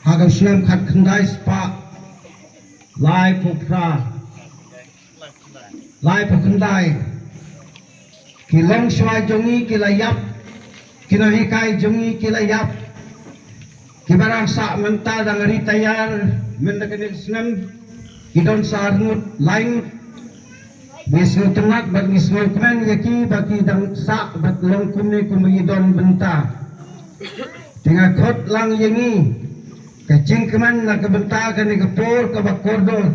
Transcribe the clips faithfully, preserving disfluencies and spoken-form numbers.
Ha ka snem khatkhyndai spah laiphew phra, laiphew khyndai, ki longshuwa jong ngi ki la ïap, ki nonghikai jong ngi ki la ïap. Kiba dang sah mynta dang retire mynta kane ka snem ki don sa arngut laingut. Ngi sngewtynnat bad ngi sngewkmen ïa ki ba ki dang sah bad long kumne kumba ki don mynta. Te nga khot lang ïa ngi ka jingkmen na ka bynta kane ka por kaba kordor,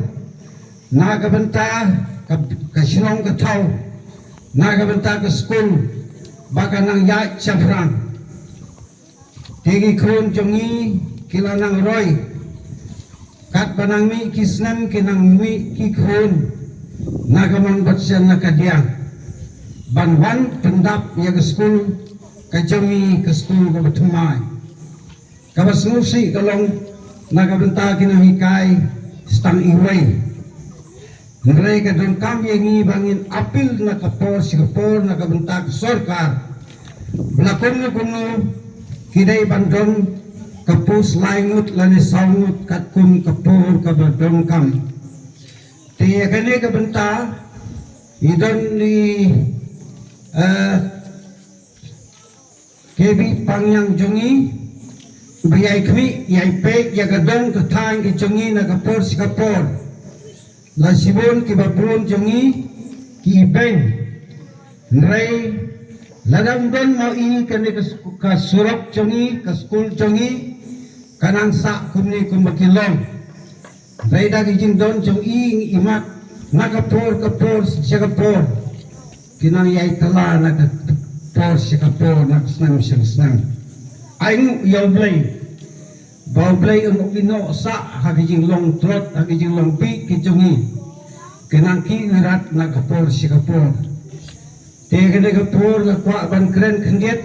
na ka bynta ka, ka shnong ka thaw, na ka bynta ka skul ba ka nang ïaid shaphrang. Te ki khun jong ngi ki la nang roi, katba nang mih ki snem ki nang mih ki khun na ka mon bad shen na ka diang ban wan pyndap ïa ka skul ka jong ngi, ka skul kaba thymmai. Kaba sngewsih ka long na ka bynta ki nonghikai stang iwei. Hynrei ka donkam ïa ngi ba ngin appeal na ka por sha ka por na ka bynta ka sorkar ba la kumno kumno ki dei ban don ka post laingut lane sawngut katkum ka por kaba donkam. Te ïa kane ka bynta i don i, eh, K B Pangniang jong ngi ba ïai khmih ïai peit ïa ka dong ka thaiñ ka jong ngi na ka por sha ka por. La shibun kiba bun jong ngi ki ibeiñ. Hynrei lada ym don ma i kane ka, ka surok jong ngi, ka skul jong ngi ka nang sah kumne kumba ki long. Hynrei da ka jingdon jong i ngi imat na ka por ka por sha ka por. Ki nang ïai tala na ka por sha ka por, na ka snem sha ka snem. Ai nguh ïa U Blei ba U Blei un ïehnoh sah ha ka jinglong tlot, ha ka jinglong bieit ka jong ngi. Ki nang ki irat na ka por sha ka por. Te kane ka por nga kwah ban kren khyndiat